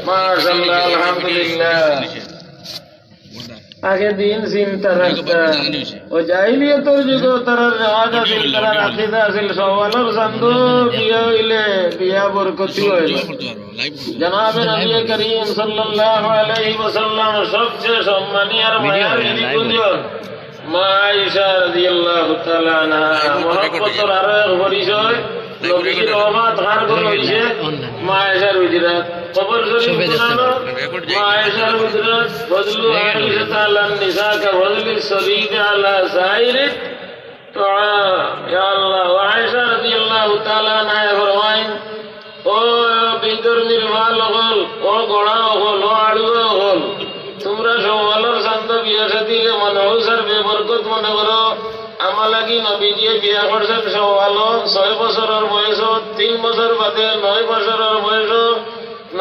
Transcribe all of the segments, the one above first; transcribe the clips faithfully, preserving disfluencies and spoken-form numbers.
মাশাআল্লাহ, আলহামদুলিল্লাহ। আগে দিন চিন্তা রাখতা। ও জাহিলিয়তর যুগে তারার রেওয়াজ আছিল, তারার আকিদা আছিল, সওয়ালর চান্দো বিয়া অইলে বিয়া বরকতি অয়। জনাবে নবী করিম সাল্লাল্লাহু আলাইহি ওয়াসাল্লাম সবচেয়ে সম্মানী আর মায়ার বিবি কুনজন? মা আয়েশা রাদিয়াল্লাহু তাআলা আনহা। মহব্বতর আরো এক পরিচয়, নবীজির ওফাত কার ঘরো অইছে? মা আয়েশার হুজরাত। কবর শরীফ কুনানো? মা আয়েশার হুজরাত। ফজলু আয়েশাতা আলান নিসা কা ফজলি সরিদ আলা সাইরি তাআম। ইয়া আল্লাহ, ওয়া আয়েশা রাদিয়াল্লাহু তাআলা আনহা ফরমাইন, ও বিধর্মীর মাল অকল, ও ঘোড়া অকল, ও আড়ুয়া অকল, তুমরা সওয়ালর চান্দো বিয়া শাদিরে মনহুস আর বেবরকত মনে করো। আমার লাগি নবীজিয়ে বিয়া করছেন সওয়ালো, ছয় বছরর বয়সো, তিন বছর বাদে নয় বছরর বয়সো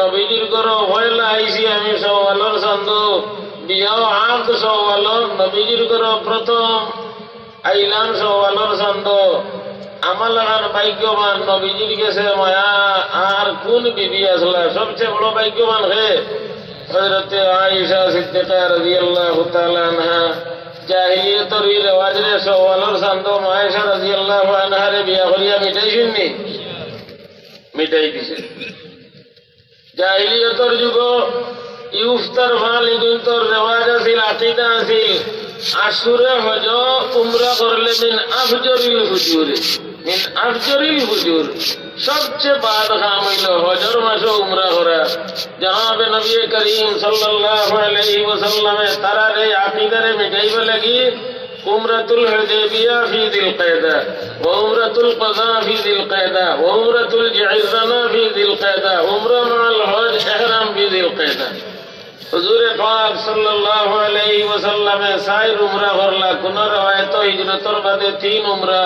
নবীজির ঘরো পয়লা আইছি আমি সওয়ালর চান্দো, বিয়াও আকদ সওয়ালো, নবীজির ঘরো প্রথম আইলাম সওয়ালর চান্দো। আমার লাখান ভাগ্যবান নবীজির গেছে মায়া আর কুন বিবি আছলা? সবচেয়ে বড় ভাগ্যবান কে? হযরতে আয়েশা সিদ্দিকা রাদিয়াল্লাহু তাআলা আনহা। জাহিলিয়তর ই রেওয়াজরে সওয়ালর চান্দো মা আয়েশা রাদিয়াল্লাহু আনহারে বিয়া করিয়া মিটাইছইন নি? মিটাই দিছে। জাহিলিয়তর যুগো ইফতার ফাল ইগুইনতর রেওয়াজ আছিল, আকিদা আছিল। আশুরে হজ উমরা করলে মিন আফজরিল ফুজুর, মিন আফজরিল ফুজুর। সবচেয়ে বাদ কাম অইলো হজর মাসো উমরা করা। জনাবে নবী করিম সাল্লাল্লাহু আলাইহি ওয়াসাল্লামে তারার এই আকিদারে মিটাইবার লাগি عمرة الحديبية في ذي القعدة، وعمرة القضاء في ذي القعدة، وعمرة الجعرانة في ذي القعدة، عمرة مع الحج، إحرام في ذي القعدة। হুজুরে পাক সাল্লাল্লাহু আলাইহি ওয়াসাল্লামে চাইর উমরা করলা, কুনু রেওয়ায়েতো হিজরতর বাদে তিন উমরা।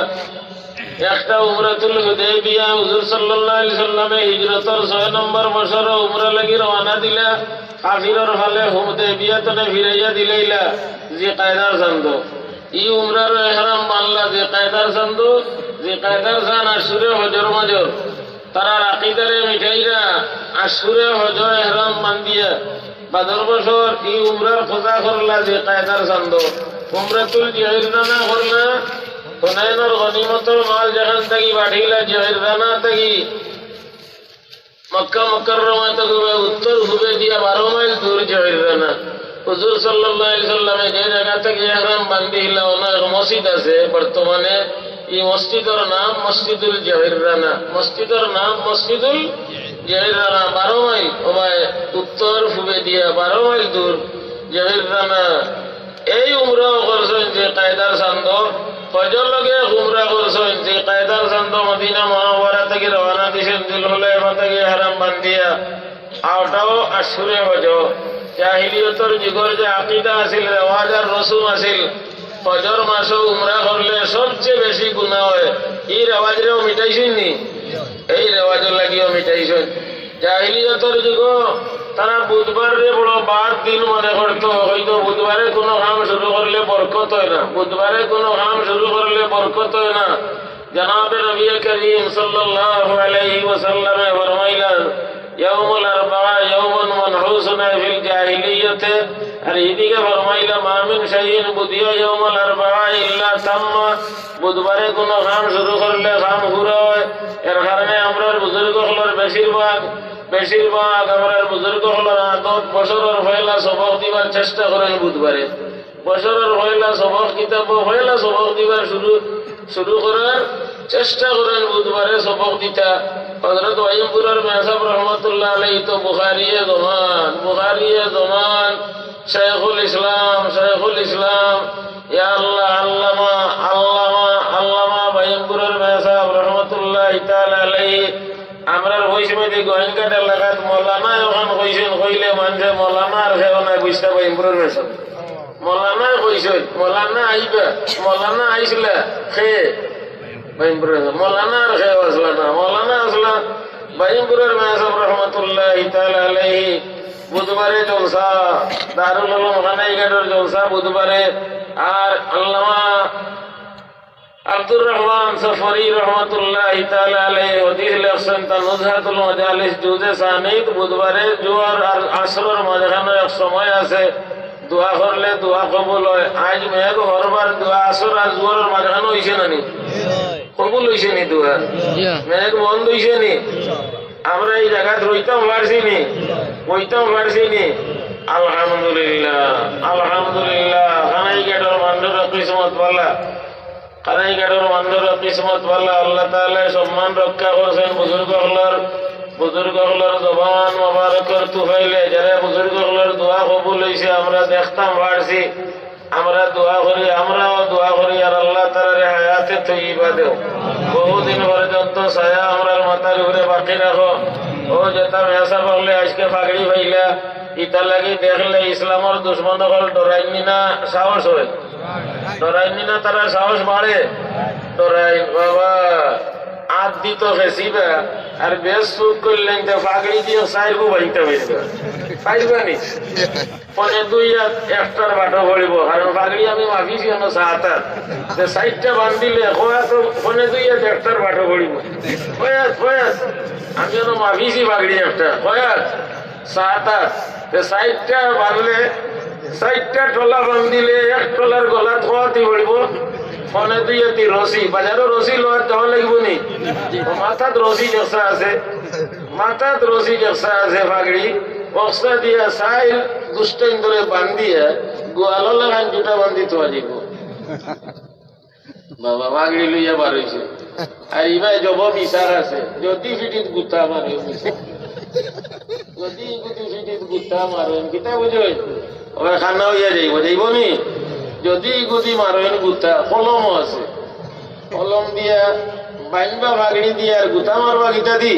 একটা উমরাতুল হুদাইবিয়া, হুজুর সাল্লাল্লাহু আলাইহি সাল্লামে হিজরতর ছয় নম্বর বছরো উমরা লাগি রওয়ানা দিলা, কাফিরর ফালে হুদাইবিয়া তনে ফিরাইয়া দিলাইলা জিলকায়দার চান্দো। ই উমরার এহরাম বানলা জিলকায়দার চান্দো, জিলকায়দার চান আশুরে হজর মাজর। তারার আকিদারে মিটাইরা আশুরে হজ এহরাম বান্দিয়া। বাদর বছর ই উমরার কজা করলা জিলকায়দার চান্দো। উমরাতুল জিইরানা করলা, হুনাইনর গনিমতর মাল যেখান থাকি বাটিলা জিইরানা থাকি মক্কা মুকাররমা থাকি উত্তর পূবে দিয়া বারো মাইল দূর জিইরানা। হুজুর সাল্লাল্লাহু আলাইহি সাল্লামে যে জাগা থাকি এহরাম বান্দিলা, অনো এক মসজিদ আছে বর্তমানে। ই মসজিদর নাম মসজিদুল জিইরানা। মসজিদর নাম মসজিদুল জিইরানা। বারো মাইল, ও ভাই, উত্তর পূবে দিয়া বারো মাইল দূর জিইরানা। এই উমরাও করছইন জিলকায়দার চান্দো, হজর লগে উমরা করছইন জিলকায়দার চান্দো। মদিনা মুনাওয়ারা থাকি রওয়ানা দিছইন, জুলহুলাইফা থাকি এহরাম বান্দিয়া। অটাও আশুরে হজ। জাহিলিয়তর যুগর যে আকিদা আছিল, রেওয়াজ আর রসুম আছিল, হজর মাসো উমরা করলে সবচেয়ে বেশি গুনা অয়। ই রেওয়াজরেও মিটাইছইন নি? এই রেওয়াজর লাগিও মিটাইছইন। জাহিলিয়তর যুগো তারা বুধবাররে বড় বাদ দিন মনে করতো, কইতো বুধবারে কুনু কাম শুরু করলে বরকত অয় না, বুধবারে কুনু কাম শুরু করলে বরকত অয় না। জনাবে নবী করিম সাল্লাল্লাহু আলাইহি ওয়াসাল্লামে ফরমাইলা, ইয়াউমুল আরবাআ ইয়াউমুন মানহুসুন ফিল জাহিলিয়াতে। আর ইদিকে ফরমাইলা, মা মিন শাইইন বুদিআ ইয়াউমুল আরবাআ ইল্লা তাম্মা। বুধবারে কুনু কাম শুরু করলে কাম পুরা অয়। এর কারণে আমরার বুজুর্গ অকলর বেশিরভাগ, বেশিরভাগ আমরার বুজুর্গ অকলর আদত বছরর পয়লা সবক দিবার চেষ্টা করইন বুধবারে। বছরর পয়লা সবক কিতাব, পয়লা সবক দিবার শুরু, শুরু করার চেষ্টা করইন বুধবারে সবক দিতা। হযরত বাইমপুরর মেসাব রহমতুল্লাহ আলাইহি তো বুখারিয়ে জমান, বুখারিয়ে জমান, শাইখুল ইসলাম, শাইখুল ইসলাম, ইয়া আল্লাহ, আল্লামা, আল্লামা, আল্লামা বাইমপুরর মেসাব রহমতুল্লাহ তাআলা আলাইহি। আমরার ওই সময় যে গোয়েনঘাট এলাকাত মৌলানা অখান কইছইন, কইলে মানষে মৌলানা আর কেউ নাই, বুঝতা বাইমপুরর মেসাব। মৌলানা কইছইন, মৌলানা আইবা, মৌলানা আইছলা, কে? বাইমপুরর, মৌলানা আর কেউ আছলা না, মৌলানা আছলা বাইমপুরর মেসাব রহমতুল্লাহ তাআলা আলাইহি। বুধবারে জলসা, দারুল উলুম কানাইঘাটর জলসা বুধবারে। আর আল্লামা আব্দুর রহমান সফরি রহমতুল্লাহি তাআলা আলাইহি হাদিস লেখছেন, তার নুজহাতুল মাজালিস জুজে সানিত, বুধবারে জোহর আর আসরর মাঝখানো এক সময় আছে, দোয়া করলে দোয়া কবুল হয়। আইজ মেঘ হরবার দোয়া আসর আর জোহরর মাঝখানো অইছে না নি? কবুল অইছে নি দোয়া? মেঘ বন্ধ অইছে নি? আমরা ই জাগাত রইতাম পারছি নি? বইতাম পারছি নি? আলহামদুলিল্লাহ, আলহামদুলিল্লাহ। কানাইঘাটর মানষর কিসমত ভালা। কানাইঘাটর মানষর কিসমত ভালা, আল্লাহ তাআলায় সম্মান রক্ষা করছেন বুজুর্গ অকলর, বুজুর্গ অকলর জবান মোবারকর তুফাইলে, যারা বুজুর্গ অকলর দোয়া কবুল অইছে, আমরা দেখতাম পারছি। আমরা দোয়া করি, আমরাও দোয়া করি, আর আল্লাহ তাআলারে হায়াতে তৈয়বা দেও, বহুদিন পর্যন্ত ছায়া আমরার মাথার উপরে বাকি রাখো। ও যেতা মেসাব অকলে আজকে পাগড়ি পাইলা, ইতা লাগি দেখলে ইসলামর দুশমন অকল ডরাইন নি না, সাহস হয়? ডরাইন নি না, তারা সাহস বাড়ে। ডরাইন বাবা, আত দিত খেসিবা, আর বেশ চুপ করলেন তো পাগড়ি দিয়া চাইরগু বাইনতা পারবা। পারবা নি? পনে দুই আত একটার বাটো পড়িব, কারণ পাগড়ি আমি মাফিছি অনো সাত আত। তে চাইরটা বান্ধিলে কয় আত, পনে দুই আত একটার বাটো পড়িব। কয় আত, কয় আত, আমি অনো মাফিছি পাগড়ি একটা, কয় আত? সাত আত। তে চাইরটা বানলে, চাইরটা টলা বান্ধিলে এক টলার গলাত কয় আতি পড়িব? পনে দুই আতি রশি। বাজারো রশি লওয়ার দেওয়া লাগবো নি? ও মাথাত রশি যেকছা আছে, মাথাত রশি যেকছা আছে পাগড়ি, অকছা দিয়া চাইর দুষ্টাইন ধরে বান্ধিয়া গোয়ালর লাখান জুটা বান্ধি থওয়া যাইব। বাবা পাগড়ি লইয়া বার অইছে। আর ইবায় জব মিশাক আছে, যদি ফিটিত গুতা মারে, যদি গুদি ফিটিত গুতা মারে, কিতা বুঝো? ওরা খান্না অইয়া যাইব, যাইব নি? যদি গুদি মারে গুতা, কলমও আছে। কলম দিয়া বাইনবা পাগড়ি দিয়া, আর গুতা মারবা কিতা দি?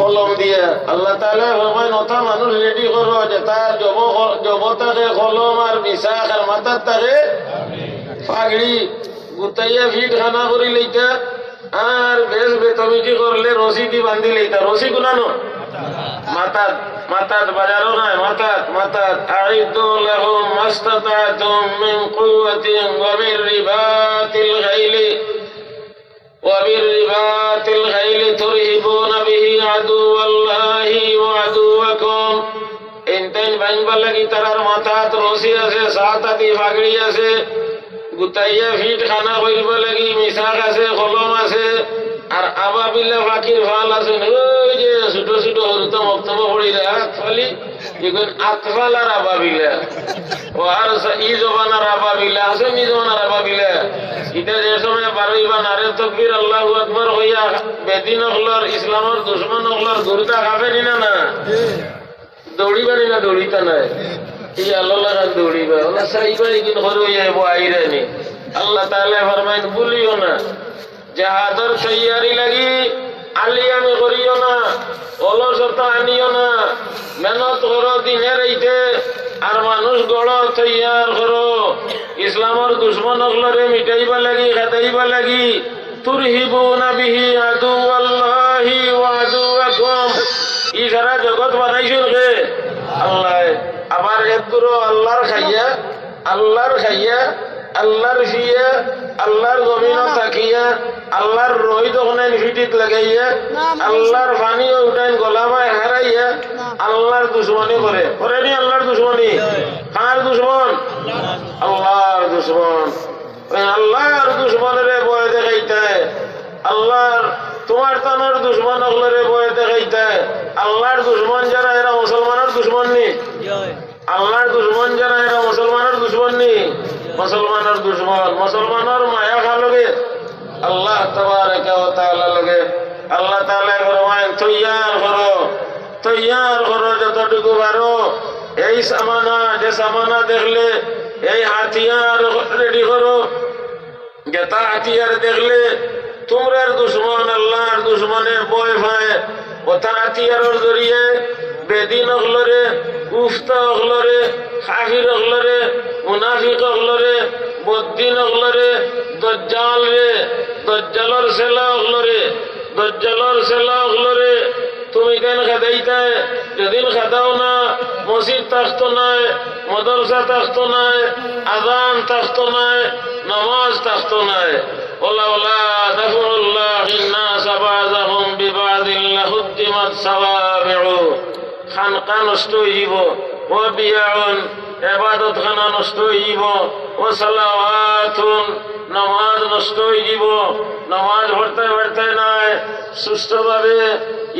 কলম দিয়া। আল্লাহ তাআলায় ফরমাইন, অতা মানুষ রেডি করো যে তার জব, জব থাকে কলম আর মিশাক আর মাথাত থাকে পাগড়ি। গুতাইয়া ফিট খানা করি লইতা, আর বেশ বেতমিজি করলে রশি দি বান্ধি লইতা। রশি কুনানো? মাথাত, মাথাত, বাজারো নায়, মাথাত, মাথাত। أعدوا لهم ما استطعتم من قوة ومن رباط الخيل ومن رباط الخيل ترهبون به عدو الله وعدوكم. ইনতাইন বাইনবার লাগি তারার মাথাত রশি আছে, সাত আতি পাগড়ি আছে, গুতাইয়া ফিট খানা করিবার লাগি মিশাক আছে, কলম আছে, আর আবাবিলা পাখির ফাল আছে, ওই যে ছোট ছোট হুরুতা মক্তবো পড়িরা, আতফালি, ইগুন আতফাল আর আবাবিলা। ও আর সা-, ই জমানার আবাবিলা আছে, ই জমানার আবাবিলা। ইতা যে সময় বারইবা নারে তকবীর, আল্লাহু আকবার কইয়া, বেদিন অকলর, ইসলামর দুশমন অকলর গুরুতা খাবে নি না, না? দৌড়িবা নি না, দৌড়িতা নায়। ই আল্লাহ লাগান দৌড়িবা। ওলা সাইবা ইগুন করো ইয়া এবো আইরানি। আল্লাহ তাআলায় ফরমাইন, ভুলিও না। জেহাদর তৈয়ারি লাগি আলিয়ামি করিও না, অলসতা আনিও না, মেহনত করো দিনে রাইতে, আর মানুষ গড়ো, তৈয়ার করো, ইসলামর দুশমন অকলরে মিটাইবা লাগি, খেদাইবা লাগি। তুরহিবুনা বিহি আদুওয়াল্লাহি ওয়া আদুওয়াকুম। ই সারা জগৎ বানাইছইন কে? আল্লায়। আবার এর দূরও আল্লাহর খাইয়া, আল্লাহর খাইয়া, আল্লাহর ফিয়া, আল্লাহর জমিনো থাকিয়া, আল্লাহর রই দখনাইন ফিটিত লাগাইয়া, আল্লাহর পানিও উঠাইন গলাবায় হারাইয়া, আল্লাহর দুশমনি করে। করে নি আল্লাহর দুশমনি? কার দুশমন? আল্লাহর দুশমন। ওই আল্লাহর দুশমনরে ভয় দেখাইতায়, আল্লাহর, তুমার তানর দুশমন অকলরে ভয় দেখাইতায়। আল্লাহর দুশমন যারা, এরা মুসলমানর দুশমন নি? আল্লাহর দুশমন যারা, এরা মুসলমানর দুশমন নি? মুসলমানর দুশমন। মুসলমানর মায়া কার লগে? আল্লাহ তাবারাকা ওয়া তাআলার লগে। আল্লাহ তাআলায় ফরমাইন, তৈয়ার করো, তৈয়ার করো যতটুকু পারো। এই সামানা, যে সামানা দেখলে, এই হাতিয়ার রেডি করো। যেতা হাতিয়ার দেখলে তুমরার দুশমন আল্লাহর দুশমনে ভয় পায়, অতা হাতিয়ারর জরিয়ে বেদিন অকলরে, কুফতা অকলরে, কাফির অকলরে, মুনাফিক অকলরে, বদ্দিন অকলরে, দজ্জালরে, দজ্জালর ছেলা অকলরে, দজ্জালর ছেলা অকলরে, তুমি কেন খেদাইতায়? যেদিন খেদাও না, মসজিদ থাকতো নায়, মাদ্রাসা থাকতো নায়, আজান থাকতো নায়, নামাজ থাকতো নায়। ولولا دفع الله الناس بعضهم ببعض لهدمت صوامع, খানকা নষ্ট অইযিবো, وبيع, এবাদতখানা নষ্ট অইযিবো, وصلوات, নামাজ নষ্ট অইযিবো, নামাজ পড়তায় পারতায় নায় সুষ্ঠুভাবে।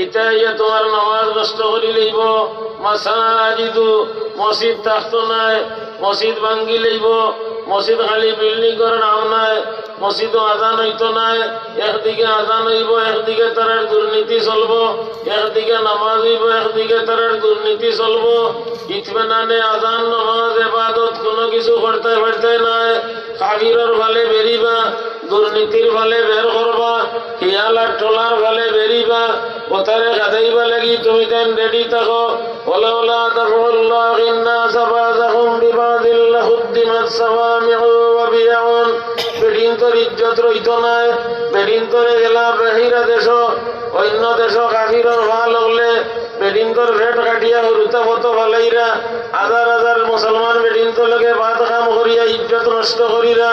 ইতায় আইয়া তুমার নামাজ নষ্ট করি লইবো। مساجد, মসজিদ থাকতো নায়, মসজিদ ভাঙ্গি লইবো, মসজিদ খালি বিল্ডিংর নাম নায়, মসজিদো আজান অইতো নায়, একদিকে আজান অইবো, একদিকে তারার দুর্নীতি চলবো, একদিকে নামাজ অইবো, একদিকে তারার দুর্নীতি চলবো। ইতমিনানে আজান, নামাজ, এবাদত কুনু কিছু করতায় পারতায় নায়। কাফিরর ফালে বেরিবা, দুর্নীতির ফালে বের করবা, হিয়ালার টলার ফালে বেরিবা, অতারে খেদাইবার লাগি তুমি তাইন ready থাকো। ولولا دفع الله الناس بعضهم ببعض لهدمت صوامع وبيع, বেটিন্তর ইজ্জত রইতো নায়, বেটিন্তরে গেলা বাহিরা দেশো, অইন্য দেশো কাফিরর ফাল অকলে বেটিন্তর পেট কাটিয়া হুরুতা ফতো ফালাইরা, হাজার হাজার মুসলমান বেটিন্তর লগে বদকাম করিয়া ইজ্জত নষ্ট করিরা।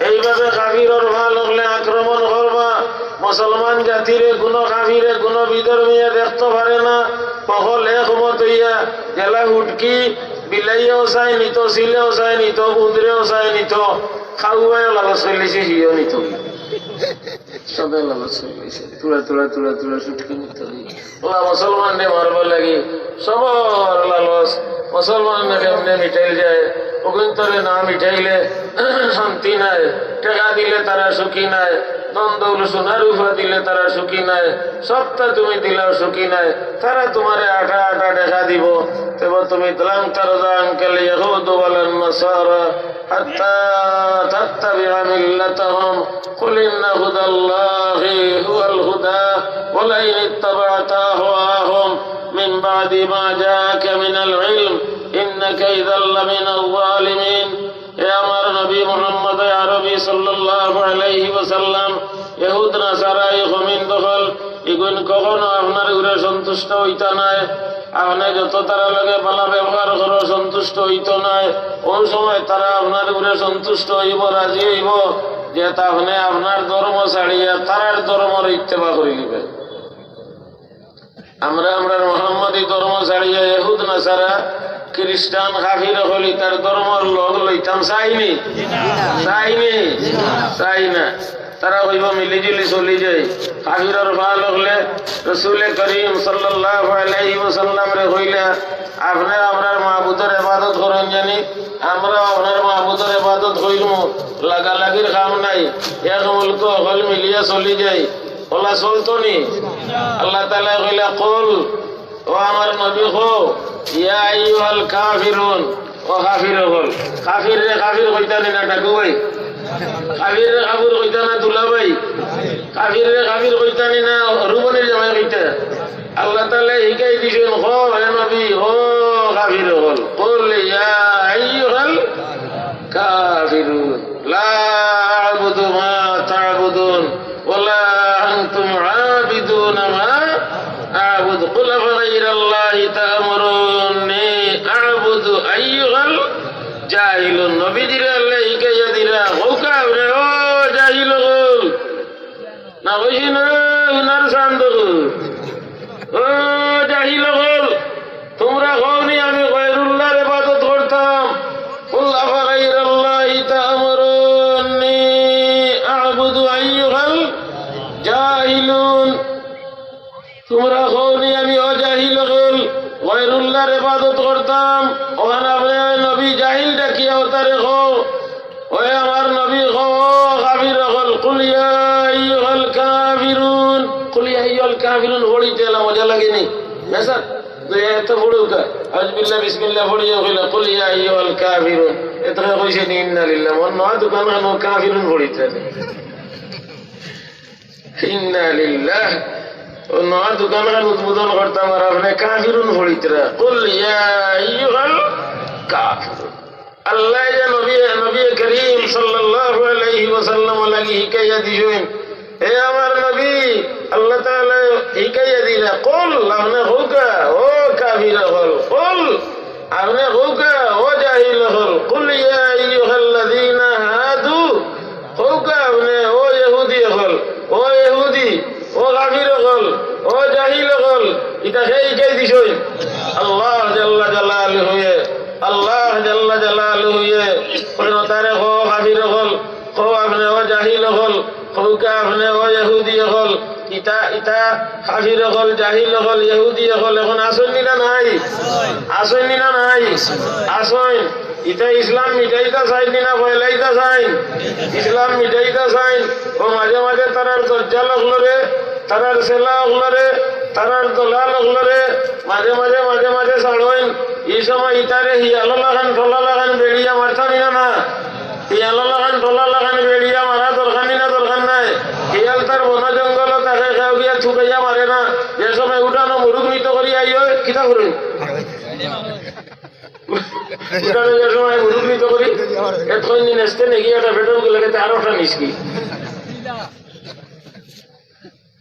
এইভাবে কাফিরর ফাল অকলে আক্রমণ করবা। মুসলমান জাতিরে কুনু কাফিরে, কুনু বিধর্মীয়ে দেখতো পারে না। হকল একমত অইয়া গেলা হুটকি, বিলাইয়েও চায় নিতো, চিলেও চায় নিতো, উদরেও চায় নিতো, খাওয়ায়ও লালচ করিলিছে, হিও নিতো। সবে লালচ করিলিছে, তুড়া তুড়া তুড়া তুড়া হুটকি নিতো। ওলা মুসলমানরে মারবার লাগি সবর লালচ। মুসলমানরে কেমনে মিটাইল যায়, অগুইন্তরে না মিটাইলে শান্তি নাই। টেকা দিলে তারা সুখী নাই, ধন দৌলত সোনা রূপা দিলে তারা সুখী নাই, সবতা তুমি দিলাও সুখী নাই, তারা তুমারে আটা আটা টেকা দিবো। তেবো তুমি لن ترضى عنك اليهود ولا النصارى حتى تتبع ملتهم قل إن هدى الله هو الهدى ولئن اتبعت أهواءهم من بعد ما جاءك من العلم إنك إذا لمن الظالمين। এ আমার নবী মুহাম্মদ আরবী সাল্লাল্লাহু আলাইহি ওয়াসাল্লাম, ইহুদ নাসারা ই কমিন দখল, ইগুইন কখনো আপনার উপরে সন্তুষ্ট অইতা নায়। আপনে যত তারার লগে ভালা ব্যবহার করো, সন্তুষ্ট অইতো নায়। অউ সময় তারা আপনার উপরে সন্তুষ্ট অইবো, রাজি অইবো, যেতা আপনে আপনার ধর্ম ছাড়িয়া তারার ধর্মর ইত্তেবা করি নিবা। আমরা আমরার মোহাম্মদী ধর্ম ছাড়িয়া ইহুদ নাসারা, খ্রিস্টান, কাফির অকল ইতার ধর্মর লগ লইতাম চাইনি? চাইনি? চাই না। তারা কইবো মিলিজুলি চলি যাই। কাফিরর ফাল অকলে রসুলে করিম সাল্লাল্লাহু আলাইহি ওয়াসাল্লামরে কইলা, আপনে আমরার মাবুদর ইবাদত করইন জানি, আমরাও আপনার মাবুদর ইবাদত করিমু, লাগালাগির কাম নাই, এক মুলক অকল মিলিয়া চলি যাই। অলা চলতো নি? আল্লাহ তাআলায় কইলা, قل, ও আমার নবী, কও, يا أيها الكافرون, ও কাফির অকল। কাফিররে কাফির কইতা নি না, ডাকু ভাই? কাফিররে কাফির কইতা না, দুলা ভাই? কাফিররে কাফির কইতা নি না, রুবনির জামাই কইতা? আল্লাহ তাআলায় হিকাই দিছইন, কও, হে নবী, ও কাফির অকল, قل يا أيها الكافرون لا أعبد ما تعبدون ولا أنتم عابدون ما أعبد قل أفغير الله تأمروني أعبد أيها الجاهلون। নবীজিরে আল্লায় হিকাইয়া দিরা, কও কাফির, ও জাহিল অকল। না কইছি না, হুনার চান্দ। ও জাহিল অকল, তুমরা কও নি আমি গয়রুল্লাহর ইবাদত করতাম? قل أفغير الله تأمروني أعبد أيها الجاهلون। তুমরা কও নি আমি, ও জাহিল অকল, গয়রুল্লাহর ইবাদত করতাম? অখান আপনে নবী জাহিল ডাকিয়া অতারে কও। ওই আমার নবী, কও, ও কাফির অকল, قل يا أيها الكافرون। قل يا أيها الكافرون পড়িতে এলা মজা লাগে নি? না স্যার? তো এত পড়ুকা, আউযুবিল্লাহ, বিসমিল্লাহ পড়িয়া কইলা, قل يا أيها الكافرون। এত কইছে নি, ইন্না লিল্লাহ। মন নয় দোকান খানো কাফিরুন পড়িতে। ইন্না লিল্লাহ। ও নয় দোকান খান উদ্বোধন করতাম আর আপনে কাফিরুন পড়িতরা। قل يا أيها الكافرون। আল্লায় যে নবী, নবী করিম সাল্লাল্লাহু আলাইহি ওয়াসাল্লাম লাগি হিকাইয়া দিছইন, এ আমার নবী, আল্লাহ তাআলা হিকাইয়া দিলা, "কুল", আপনে কউক্কা, ও কাফির অকল, "কুল", আপনে কউক্কা, ও জাহিল অকল, "কুল ইয়া আইয়ুহাল্লাযীনা হাদু", কউক্কা আপনে, ও ইহুদি অকল, ও ইহুদি, ও কাফির অকল, ও জাহিল অকল, ইতা কে হিকাই দিছইন? আল্লাহ জাল্লা জালালুহুয়ে, আল্লাহ জাল্লা জালালুহুয়ে। কইন তারে, কও কাফির অকল, কও আপনে ও জাহিল অকল, কউক্কা আপনে ও ইহুদি অকল, ইতা, ইতা কাফির অকল, জাহিল অকল, ইহুদি অকল, অখন আছইন নি না নাই? আছইন নি না নাই? আছইন। ইতা ইসলাম মিটাইতা চাইন নি না ফয়লাইতা চাইন? ইসলাম মিটাইতা চাইন। অউ মাঝে মাঝে তারার দজ্জাল অকলরে, তারার ছেলা অকলরে, তারার দলাল অকলরে মাঝে মাঝে, মাঝে মাঝে ছাড়ইন। ই সময় ইতারে হিয়ালর লাখান, ঠোলার লাখান বেড়িয়া মারতা নি না না? হিয়ালর লাখান, ঠোলার লাখান বেড়িয়া মারা দরকার নি না দরকার নাই? হিয়াল তার বন জঙ্গলো থাকে, কেউ গিয়া থুকাইয়া মারে না। যে সময় উঠানো মুরুগ নিত করি আইও, কিতা করইন? উঠানো যে সময় মুরুগ নিত করি, এতক্ষণ দিন এসতে নাকি একটা পেট্রোল গুলো খেতে আরো একটা নিস কি?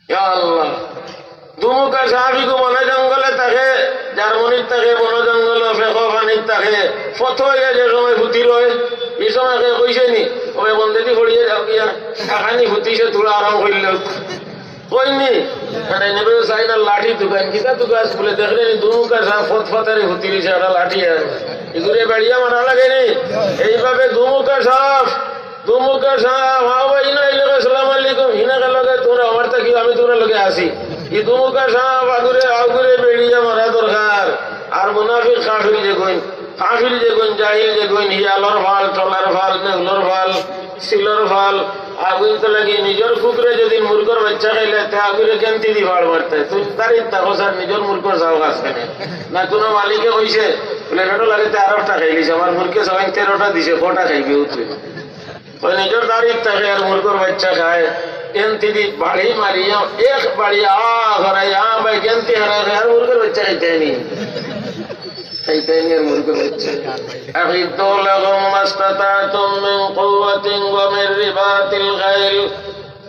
ইয়া আল্লাহ। দুমুখা সাহাবিগু বনে জঙ্গলে থাকে, জার্মানির থাকে, বনে জঙ্গলে ফেকো পানির থাকে, ফতো অইয়া যে সময় ফুতি রয়, ই সময় কে কইছে নি, "ওই বন্দেদি পড়িয়ে যাও গিয়া, কাকানি ফুতিছে, তোরা আরাম করিল।" কইনি? মানে নেবে চাই না লাঠি দোকান, কিতা দোকান বলে দেখলে নি, দুমুখা সাপ ফত ফাতারে ফুতি রইছে, একটা লাঠি আর। ইগুরে বাড়িয়া মারা লাগে নি? এইভাবে দুমুখা সাপ দুমুখা সাপ, হাও ভাই, ইনা আইলে কয়, "আসসালামু আলাইকুম।" হিনা গেল গে, "তোমরা আমার থাকি, আমি তোমরা লগে আছি।" ই দুমুখা সাপ আগুরে, আগুরে বেড়িয়া মারা দরকার। আর মুনাফিক কাফির যেগুইন, কাফির যেগুইন, জাহিল যেগুইন, হিয়ালর ফাল, ঠোলার ফাল, নেউলর ফাল, সিলর ফাল, আগুইন তো লাগি নিজর কুকুরে যদি মুরগর বাচ্চা খাইলে, তে আগুরে কেমতি দি ফাড় মারতে। তুই তার ইত্যা হোস আর নিজর মুরগর সাও খাস কেনে? না কোনো মালিকে কইছে, বলে, "বেটা লাগে তে আরোটা খাইলিস, আমার মুরগে সবাই তেরোটা দিছে, কটা খাইবে ও তুই?" ওই নিজর দাড়িত থাকে আর মুরগর বাচ্চা খায়। এনতি দি বাড়ি মারিয়া, এক বাড়ি আ হরাই, আ ভাই, কেনতি হরাই, আর মুরগর বাচ্চা খাইতে নি। খাইতে নি আর মুরগর বাচ্চা। أعدوا لهم ما استطعتم من قوة ومن رباط الخيل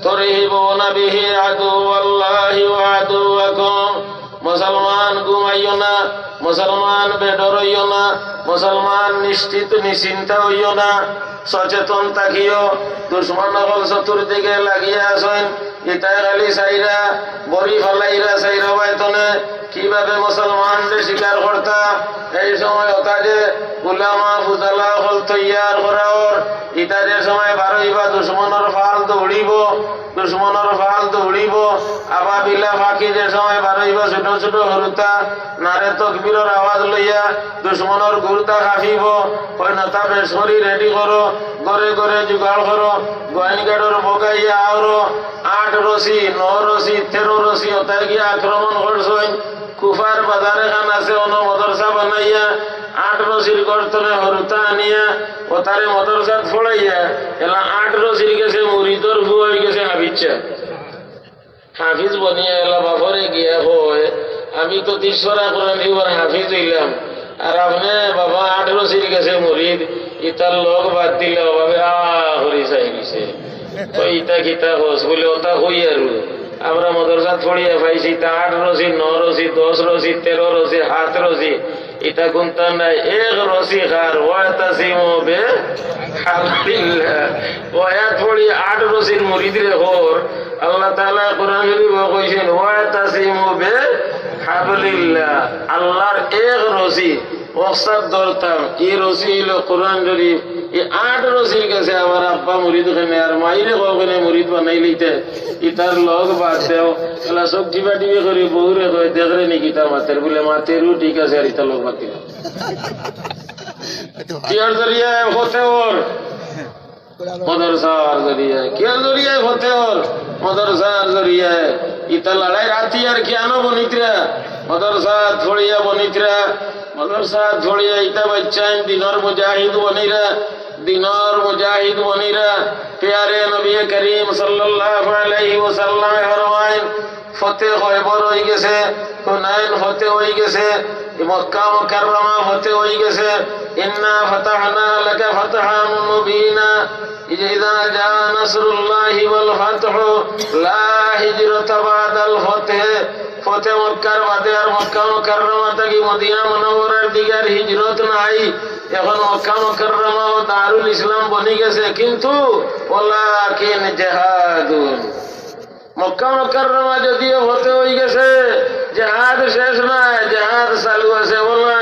ترهبون به عدو الله وعدوكم। মুসলমান ঘুমাইও না, মুসলমান বেডর অইও না, মুসলমান নিশ্চিত নিশ্চিন্তা অইও না, সচেতন থাকিও। দুশমন অকল চতুর্দিকে লাগিয়া আছইন, ইতায় খালি চাইরা, বড়ি ফালাইরা চাইরা বাইতনে, কিভাবে মুসলমানরে শিকার করতা। এই সময় ওতা যে উলামা ফুজালা অকল তৈয়ার করা অর, ইতা যে সময় বারইবা দুশমনর ফাল দৌড়িবো, দুশমনর ফাল দৌড়িবো, আবাবিলা পাখি যে সময় বারইবা ছোট ছোট হুরুতা, নারে তকবীরর আওয়াজ লইয়া দুশমনর গুরুতা কাঁপিবো। অইনতা বেশ করি রেডি করো, ঘরে ঘরে জোগাড় করো, গোয়াইনঘাটর বগাইয়া আওরো, আট রশি, ন রশি, তেরো রশি, ওতায় গিয়া আক্রমণ করছইন। কুফার বাজার এখান আছে, অনো মাদ্রাসা বানাইয়া, আট রশির গর্তনে হুরুতা আনিয়া, ওতারে মাদ্রাসাত পড়াইয়া, এলা আট রশির গেছে মুরিদর ফুয়া অইগেছে হাফিজ সাব। হাফিজ বনিয়া এলা বাফরে গিয়া কয়, "আমি তো তিরিশ পারা কোরআন শরীফর হাফিজ অইলাম, আর আপনে বাবা আট রশির গেছে মুরিদ, ইতার লগ বাদ দিলে অভাবে আ করি চাই গেছে।" কয়, "ইতা কিতা কস?" বলে, "ওতা কই আরু, আমরা মাদ্রাসাত পড়িয়া পাইছি, ইতা আট রশি, ন রশি, দশ রশি, তেরো রশি, সাত রশি, ইতা কুন্তা নাই, এক রশি কার, ওয়াতাসিমু বিহাবলিল্লাহ।" ও আয়াত পড়ি আট রশির মুরিদরে কর, আল্লাহ তাআলা কোরআন শরীফো কইছইন, "ওয়াতাসিমু বিহাবলিল্লাহ", আল্লাহর এক রশি, অকসাত ধরতাম, ই রশি অইলো কোরআন শরীফ। ই আট রশির গেছে আমার আব্বা মুরিদ কেনে, আর মাইরে কও কেনে মুরিদ বানাইলিতে, ইতার লগ বাদ দেও। এলা চউখ টিপা টিপি করি বউরে কয়, "দেখরে নি কিতা মাতের?" বলে, "মাতেরও ঠিক আছে, আর ইতার লগ বাদ দিলাম।" কিয়ার জরিয়ায় ফতে অর? মাদ্রাসার জরিয়ায়। কিয়ার জরিয়ায় ফতে অর? মাদ্রাসার জরিয়ায়। ইতা লড়াইর হাতিয়ার কিয়ানো বনিতরা? মাদ্রাসাত পড়িয়া বনিতরা। মাদ্রাসাত পড়িয়া ইতা বাইচ্চাইন দিনর মুজাহিদ বনিরা, দিনর মুজাহিদ বনিরা। পেয়ারে নবী করিম সাল্লাল্লাহু আলাইহি ওয়াসাল্লামে ফরমাইন, ফতে খয়বর অই গেছে, হুনাইন ফতে অই গেছে, মক্কা মুকাররমা ফতে অই গেছে। ইন্না ফাতাহনা লাকা ফাতহান মুবিনা। ইযা, ইযা জা নাসরুল্লাহি ওয়াল ফাতহু লা হিজরাতা বাদাল ফাতহি। ফতে মক্কার বাদে আর মক্কা মুকাররমা থাকি মদিনা মুনাওয়ারার দিকে আর হিজরত নাই। এখন মক্কা মুকাররমা ও দারুল ইসলাম বনি গেছে, কিন্তু ওয়ালাকিন জিহাদুন। মক্কা মুকাররমা যদিও ফতে অই গেছে, জেহাদ শেষ নায়, জেহাদ চালু আছে। ওয়ালা